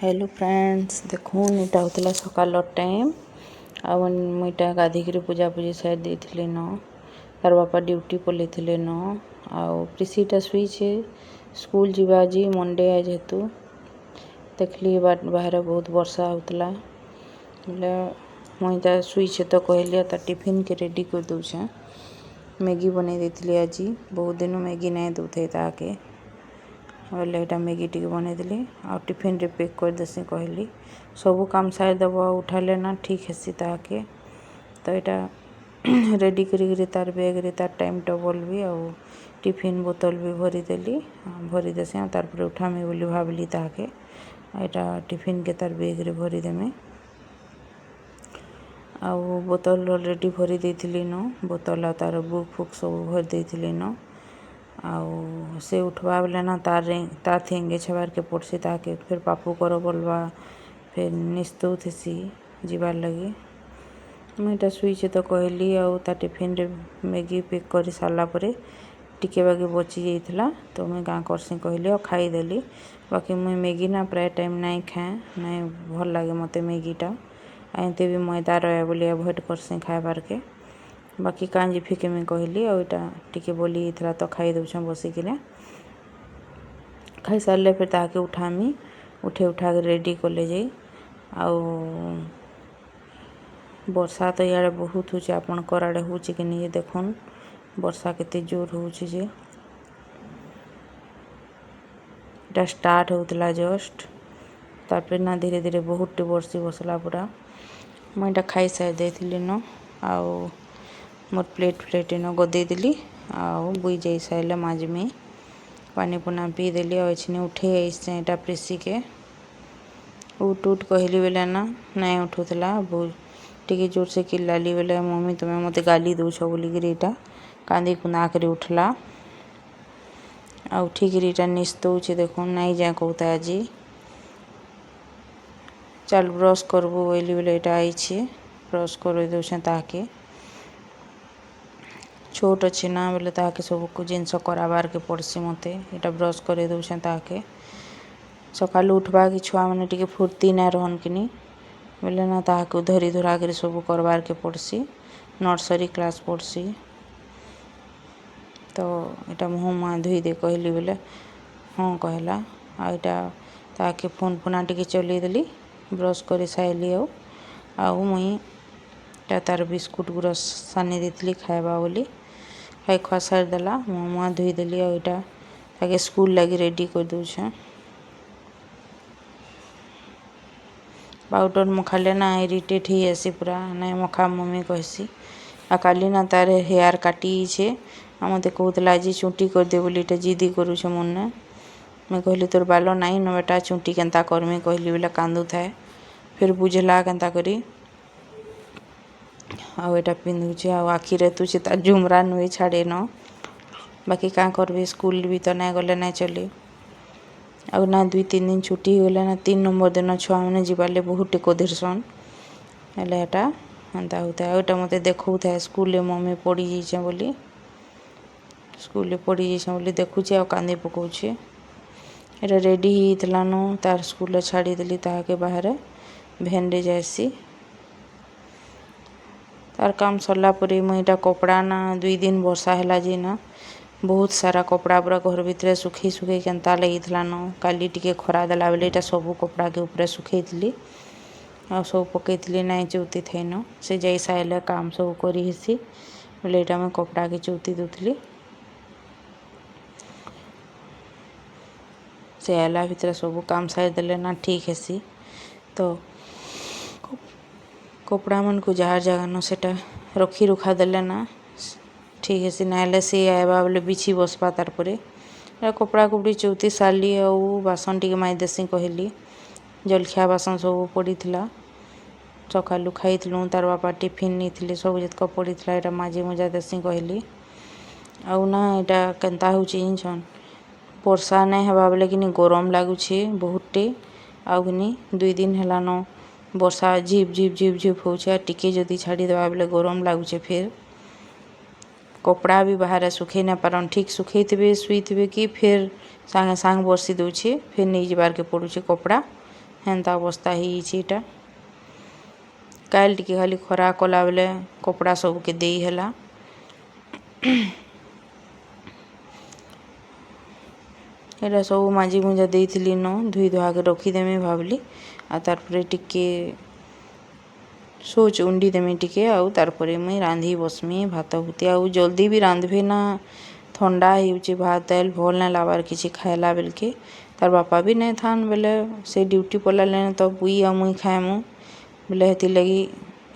Hello friends, ଦେଖୁନ୍, ଏଇଟା ହଉଥିଲା ସକାଲର ଟାଇମ୍। ଆଉ ମୁଇଁ ଇଟା ଗାଧେଇକିରି ପୂଜାପୂଜି ସାରି ଦେଇଥିଲି ନ। ତାର ବାପା ଡ୍ୟୁଟି ପଲେଇଥିଲେ ନ। ଆଉ ପ୍ରିସିଟା ଶୁଇଛେ। ସ୍କୁଲ ଯିବା ଆଜି ମଣ୍ଡେ ଯେହେତୁ। ଦେଖିଲି, ବାହାରେ ବହୁତ ବର୍ଷା ହଉଥିଲା ବୋଲେ ମୁଇଁ ତା ଶୁଇଛେ ତ କହିଲି ଆଉ ତା ଟିଫିନ୍କେ ରେଡ଼ି କରିଦଉଛେଁ। ମ୍ୟାଗି ବନେଇ ଦେଇଥିଲି ଆଜି। ବହୁତ ଦିନୁ ମ୍ୟାଗି ନାଇଁ ଦଉଥାଇ ତାହାକେ ବୋଇଲେ ଏଇଟା ମ୍ୟାଗି ଟିକେ ବନେଇଦେଲି ଆଉ ଟିଫିନ୍ରେ ପ୍ୟାକ୍ କରିଦେସି କହିଲି। ସବୁ କାମ ସାରିଦେବ ଆଉ ଉଠାଲେ ନା ଠିକ୍ ହେସି ତାହାକେ। ତ ଏଇଟା ରେଡ଼ି କରିକିରି ତାର୍ ବ୍ୟାଗ୍ରେ ତାର୍ ଟାଇମ୍ ଟେବଲ୍ ବି ଆଉ ଟିଫିନ୍ ବୋତଲ ବି ଭରିଦେଲି। ଭରିଦେସି ଆଉ ତାର୍ ପରେ ଉଠାମି ବୋଲି ଭାବିଲି ତାହାକେ। ଏଇଟା ଟିଫିନ୍କେ ତାର୍ ବ୍ୟାଗ୍ରେ ଭରିଦେମି। ଆଉ ବୋତଲ ଅଲରେଡ଼ି ଭରି ଦେଇଥିଲି ନ। ବୋତଲ ଆଉ ତାର ବୁକ୍ ଫୁକ୍ ସବୁ ଭରି ଦେଇଥିଲି ନ। ଆଉ ସେ ଉଠବା ବେଲେ ନା ତାର୍ ତାର୍ ଥି ଏଙ୍ଗେଜ୍ ହେବାର୍କେ ପଡ଼୍ସି ତାହାକେ। ଫେର୍ ପାପୁ କର ବୋଲବା, ଫେର୍ ନିସ୍ତଉଥିସି ଯିବାର୍ ଲାଗି। ମୁଇଁ ଏଇଟା ଶୁଇଛେ ତ କହିଲି। ଆଉ ତା ଟିଫିନ୍ରେ ମ୍ୟାଗି ପ୍ୟାକ୍ କରି ସାରିଲା ପରେ ଟିକେ ବାକି ବଚି ଯାଇଥିଲା, ତ ମୁଇଁ କାଁ କର୍ସି କହିଲି ଆଉ ଖାଇଦେଲି। ବାକି ମୁଇଁ ମ୍ୟାଗି ନା ପ୍ରାୟ ଟାଇମ୍ ନାଇଁ ଖାଏଁ, ନାଇଁ ଭଲ୍ ଲାଗେ ମତେ ମ୍ୟାଗିଟା। ଆଉ ଏତେ ବି ମଇଦା ରହେ ବୋଲି ଆଭଏଡ଼ କର୍ସି ଖାଇବାର୍କେ। ବାକି କାଁଜି ଫିକେମି କହିଲି। ଆଉ ଏଇଟା ଟିକେ ବଲି ଯାଇଥିଲା ତ ଖାଇ ଦଉଛେଁ ବସିକିନା। ଖାଇସାରିଲେ ଫେର୍ ତାହାକେ ଉଠାମି। ଉଠେଇ ଉଠାକି ରେଡ଼ି କଲେ ଯାଇ। ଆଉ ବର୍ଷା ତ ଇଆଡ଼େ ବହୁତ ହଉଛେ। ଆପଣଙ୍କର ଆଡ଼େ ହଉଛି କି ନି, ଦେଖୁନ୍ ବର୍ଷା କେତେ ଜୋର ହଉଛି ଯେ। ଏଟା ଷ୍ଟାର୍ଟ ହଉଥିଲା ଜଷ୍ଟ, ତାପରେ ନା ଧୀରେ ଧୀରେ ବହୁତଟେ ବର୍ଷି ବସଲା ପୁରା। ମୁଇଁ ଏଇଟା ଖାଇସାରି ଦେଇଥିଲି ନ। ଆଉ ମୋର୍ ପ୍ଲେଟ୍ ଫ୍ଲେଟ୍ ଇନ ଗଦେଇଦେଲି। ଆଉ ବୁଇ ଯାଇ ସାରିଲେ ମାଜମି, ପାନି ପୁନା ପିଇଦେଲି। ଆଉ ଏଛିନି ଉଠେଇ ଆଇସେଁ ଏଇଟା ପ୍ରେସିକେ। ଉଠ୍ ଉଠ୍ କହିଲି ବେଲେ ନା ନାଇଁ ଉଠୁଥିଲା। ବହୁତ ଟିକେ ଜୋରସେ କିଲ୍ଲାଲି ବେଲେ "ମମି, ତୁମେ ମୋତେ ଗାଲି ଦଉଛ" ବୋଲିକିରି ଏଇଟା କାନ୍ଦି କୁନ୍ଦା କରି ଉଠଲା। ଆଉ ଉଠିକିରି ଏଇଟା ନିସ୍ତଉଛେ, ଦେଖୁନ୍। ନାଇଁ ଯାଏ କହୁଥାଏ ଆଜି। "ଚାଲ୍, ବ୍ରସ୍ କରବୁ" ବୋଇଲି ବେଲେ ଏଇଟା ଆଇଛେ, ବ୍ରସ୍ କରେଇ ଦଉଛେଁ ତାହାକେ। ଛୋଟ ଅଛି ନା ବେଲେ ତାହାକେ ସବୁ ଜିନିଷ କରାବାର୍କେ ପଡ଼୍ସି ମତେ। ଏଇଟା ବ୍ରସ୍ କରେଇ ଦଉଛେଁ ତାହାକେ। ସକାଲୁ ଉଠବା କି ଛୁଆମାନେ ଟିକେ ଫୁର୍ତ୍ତି ନାଇଁ ରହନ୍ କିନି ବେଲେ ନା ତାହାକୁ ଧରି ଧୁରା କରି ସବୁ କରବାର୍କେ ପଡ଼୍ସି। ନର୍ସରୀ କ୍ଲାସ୍ ପଢ଼୍ସି ତ। ଏଇଟା ମୁହଁ ମୁହାଁ ଧୋଇ ଦେ କହିଲି ବେଲେ ହଁ କହିଲା। ଆଉ ଏଇଟା ତାହାକେ ଫୋନ୍ ଫୁନା ଟିକେ ଚଲେଇଦେଲି, ବ୍ରସ୍ କରି ସାଇଲି। ଆଉ ମୁଇଁ ଏଟା ତାର ବିସ୍କୁଟ୍ ଗୁଡ଼ା ସାନି ଦେଇଥିଲି ଖାଇବା ବୋଲି। ଖାଇ ଖୁଆ ସାରିଦେଲା, ମୁହଁ ମୁହାଁ ଧୋଇଦେଲି। ଆଉ ଏଇଟା ତାକେ ସ୍କୁଲ୍ ଲାଗି ରେଡ଼ି କରିଦଉଛେଁ। ପାଉଡ଼ର୍ ମଖାଲେ ନା ଇରିଟେଟ୍ ହେଇଯାଏସି ପୁରା। "ନାଇଁ ମଖା ମମି" କହେସି। ଆଉ କାଲି ନା ତାର ହେୟାର୍ କାଟିଛେ ଆଉ ମତେ କହୁଥିଲା ଆଜି ଚୁଟି କରିଦେ ବୋଲି। ଏଇଟା ଜିଦି କରୁଛେ ମୋର୍ନେ। ମୁଇଁ କହିଲି, "ତୋର୍ ବାଲ ନାଇଁ ନ ବେଟା, ଚୁଟି କେନ୍ତା କର୍ମି?" କହିଲି ବେଲେ କାନ୍ଦୁଥାଏ। ଫେର୍ ବୁଝଲା କେନ୍ତା କରି। ଆଉ ଏଇଟା ପିନ୍ଧୁଛେ ଆଉ ଆଖିରେ ତୁଛେ ତାର୍ ଝୁମରା ନୁହେଁ ଛାଡ଼େନ। ବାକି କାଁ କରବି, ସ୍କୁଲ୍ ବି ତ ନାଇଁ ଗଲେ ନାଇଁ ଚଲେ। ଆଉ ନା 2-3 ଦିନ ଛୁଟି ହେଇଗଲେ ନା ତିନ୍ ନମ୍ବର ଦିନ ଛୁଆମାନେ ଯିବାର୍ ଲାଗି ବହୁତଟେ କଦିରସନ୍। ହେଲେ ହେଟା ହେନ୍ତା ହଉଥାଏ। ଆଉ ଏଇଟା ମତେ ଦେଖଉଥାଏ, ସ୍କୁଲରେ ମମି ପଡ଼ି ଯାଇଛେଁ ବୋଲି, ସ୍କୁଲରେ ପଡ଼ି ଯାଇଛେଁ ବୋଲି ଦେଖୁଛେ ଆଉ କାନ୍ଦି ପକଉଛେ। ଏଇଟା ରେଡ଼ି ହେଇଯାଇଥିଲାନ, ତାର୍ ସ୍କୁଲରେ ଛାଡ଼ିଦେଲି ତାହାକେ। ବାହାରେ ଭ୍ୟାନ୍ରେ ଯାଏସି। ତାର୍ କାମ ସରିଲା ପରେ ମୁଇଁ ଏଇଟା କପଡ଼ା ନା 2 ଦିନ ବର୍ଷା ହେଲା ଯେ ନା ବହୁତ ସାରା କପଡ଼ା ପୁରା ଘର ଭିତରେ ଶୁଖେଇ ଶୁଖେଇ କେନ୍ତା ଲାଗିଥିଲାନ। କାଲି ଟିକେ ଖରା ଦେଲା ବେଲେ ଏଇଟା ସବୁ କପଡ଼ାକେ ଉପରେ ଶୁଖେଇଥିଲି ଆଉ ସବୁ ପକେଇଥିଲି। ନାଇଁ ଚଉତି ଥାଇନ। ସେ ଯାଇ ସାରିଲେ କାମ ସବୁ କରି ହେସି ବୋଲେ ଏଇଟା ମୁଇଁ କପଡ଼ାକେ ଚଉତି ଦଉଥିଲି। ସେ ଆଇଲା ଭିତରେ ସବୁ କାମ ସାରିଦେଲେ ନା ଠିକ୍ ହେସି। ତ କପଡ଼ାମାନଙ୍କୁ ଯାହାର ଜାଗାନ ସେଟା ରଖି ରୁଖା ଦେଲେ ନା ଠିକ୍ ହେସି। ନାଇଁ ହେଲେ ସେ ଆଇବା ବେଲେ ବିଛି ବସ୍ବା। ତାର୍ ପରେ କପଡ଼ା କୁପଡ଼ି ଚଉତି ସାରିଲି ଆଉ ବାସନ ଟିକେ ମାଜି ଦେସି କହିଲି। ଜଲଖିଆ ବାସନ ସବୁ ପଡ଼ିଥିଲା। ସକାଲୁ ଖାଇଥିଲୁ, ତାର୍ ବାପା ଟିଫିନ୍ ନେଇଥିଲେ, ସବୁ ଯେତକ ପଡ଼ିଥିଲା ଏଇଟା ମାଜି ମୁଜା ଦେସି କହିଲି। ଆଉ ନା ଏଇଟା କେନ୍ତା ହଉଛି ଜାଣିଛନ୍? ବର୍ଷା ନାଇଁ ହେବା ବେଲେ କିନି ଗରମ ଲାଗୁଛେ ବହୁତଟେ। ଆଉ କିନି 2 ଦିନ ହେଲାନ ବର୍ଷା ଝିପ୍ ଝିପ୍ ଝିପ୍ ଝିପ୍ ହଉଛେ। ଆଉ ଟିକେ ଯଦି ଛାଡ଼ିଦେବା ବେଲେ ଗରମ ଲାଗୁଛେ। ଫେର୍ କପଡ଼ା ବି ବାହାରେ ଶୁଖେଇ ନାଇଁ ପାରନ୍ ଠିକ୍। ଶୁଖେଇଥିବେ, ଶୁଇଥିବେ କି ଫେର୍ ସାଙ୍ଗେ ସାଙ୍ଗେ ବର୍ଷି ଦଉଛେ, ଫେର୍ ନେଇଯିବାର୍କେ ପଡ଼ୁଛେ କପଡ଼ା। ହେନ୍ତା ଅବସ୍ଥା ହେଇଯାଇଛେ ଇଟା। କାଏଲ୍ ଟିକେ ଖାଲି ଖରା କଲା ବେଲେ କପଡ଼ା ସବୁକେ ଦେଇ ହେଲା। ଏଇଟା ସବୁ ମାଜି ମୁଜା ଦେଇଥିଲି ନ, ଧୁଇ ଧୁଆକେ ରଖିଦେମି ଭାବିଲି। ଆଉ ତାର୍ପରେ ଟିକେ ଶୌଚ ଉଣ୍ଡି ଦେମି ଟିକେ, ଆଉ ତାର୍ପରେ ମୁଇଁ ରାନ୍ଧି ବସ୍ମି ଭାତ ଭୁତି। ଆଉ ଜଲ୍ଦି ବି ରାନ୍ଧବେ ନା, ଥଣ୍ଡା ହେଇଯାଉଛେ ଭାତ ଦାଏଲ୍, ଭଲ୍ ନାଇଁ ଲାଗ୍ବାର୍ କିଛି ଖାଏଲା ବେଲ୍କେ। ତାର୍ ବାପା ବି ନାଇଁ ଥାନ୍ ବେଲେ ସେ ଡ୍ୟୁଟି ପଲେଇଲେନ, ତ ବୁଇ ଆଉ ମୁଇଁ ଖାଏମୁ ବେଲେ ହେଥିର୍ଲାଗି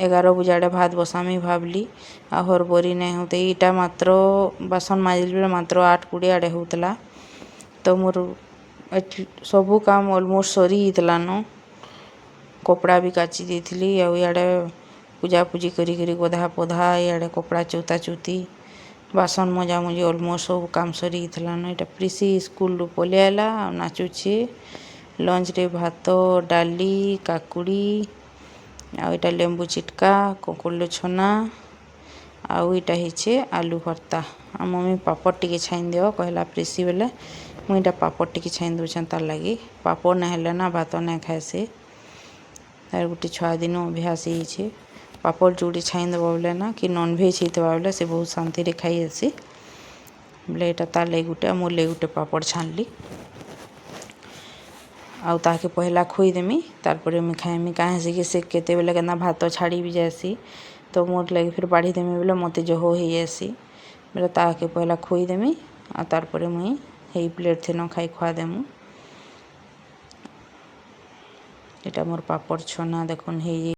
11 ବଜେ ଆଡ଼େ ଭାତ ବସାମି ଭାବ୍ଲି। ଆଉ ହରବରି ନାଇଁ ହଉତେ। ଇଟା ମାତ୍ର ବାସନ୍ ମାଜିଲି ବେଲେ ମାତ୍ର 8:20 ଆଡ଼େ ହଉଥିଲା। ତ ମୋର୍ ସବୁ କାମ୍ ଅଲମୋଷ୍ଟ ସରି ଯାଇଥିଲାନ। କପଡ଼ା ବି କାଚି ଦେଇଥିଲି, ଆଉ ଇଆଡ଼େ ପୂଜାପୂଜି କରି କରି ଗଧା ପଧା, ଇଆଡ଼େ କପଡ଼ା ଚଉତା ଚଉତି, ବାସନ୍ ମଜାମୁଜି, ଅଲମୋଷ୍ଟ ସବୁ କାମ୍ ସରି ଯାଇଥିଲାନ। ଏଇଟା ପ୍ରିସି ସ୍କୁଲ୍ରୁ ପଲେଇ ଆଇଲା ଆଉ ନାଚୁଛେ। ଲଞ୍ଚରେ ଭାତ, ଡାଲି, କାକୁଡ଼ି, ଆଉ ଏଇଟା ଲେମ୍ବୁ ଚିଟକା, କକୁଡ଼୍ ଛନା, ଆଉ ଏଇଟା ହେଇଛେ ଆଲୁ ଭର୍ତ୍ତା। ଆଉ ମମି ପାପଡ଼ ଟିକେ ଛାଣି ଦିଅ କହିଲା ପ୍ରିସି ବେଲେ ମୁଇଁ ଏଇଟା ପାପଡ଼ ଟିକେ ଛାଣି ଦଉଛେଁ ତାର୍ ଲାଗି। ପାପଡ଼ ନାଇଁ ହେଲେ ନା ଭାତ ନାଇଁ ଖାଏସେ। ତାର୍ ଗୋଟେ ଛୁଆ ଦିନୁ ଅଭ୍ୟାସ ହେଇଛେ। ପାପଡ଼ ଯୋଉଠି ଛାଣି ଦେବ ବେଲେ ନା କି ନନ୍ଭେଜ୍ ହେଇଥିବା ବେଲେ ସେ ବହୁତ ଶାନ୍ତିରେ ଖାଇ ହେସି। ବେଲେ ଏଇଟା ତାର୍ ଲାଗି ଗୁଟେ, ମୋର୍ ଲାଗି ଗୁଟେ ପାପଡ଼ ଛାନ୍ଲି। ଆଉ ତାହାକେ ପହେଲା ଖୋଇଦେମି, ତାର୍ପରେ ମୁଇଁ ଖାଏମି। କାଁ ହେସି କି ସେ କେତେବେଲେ କେନ୍ତା ଭାତ ଛାଡ଼ି ବି ଯାଏସି, ତ ମୋର୍ ଲାଗି ଫିର୍ ବାଢ଼ି ଦେମି ବେଲେ ମତେ ଜହ ହେଇଯାଏସି। ବେଲେ ତାହାକେ ପହେଲା ଖୋଇଦେମି, ଆଉ ତାର୍ପରେ ମୁଇଁ ହେଇ ପ୍ଲେଟ୍ ଥିନ ଖାଇ ଖୁଆ ଦେମୁ। ଏଇଟା ମୋର୍ ପାପଡ଼ ଛନା ଦେଖୁନ୍ ହେଇଯାଇ।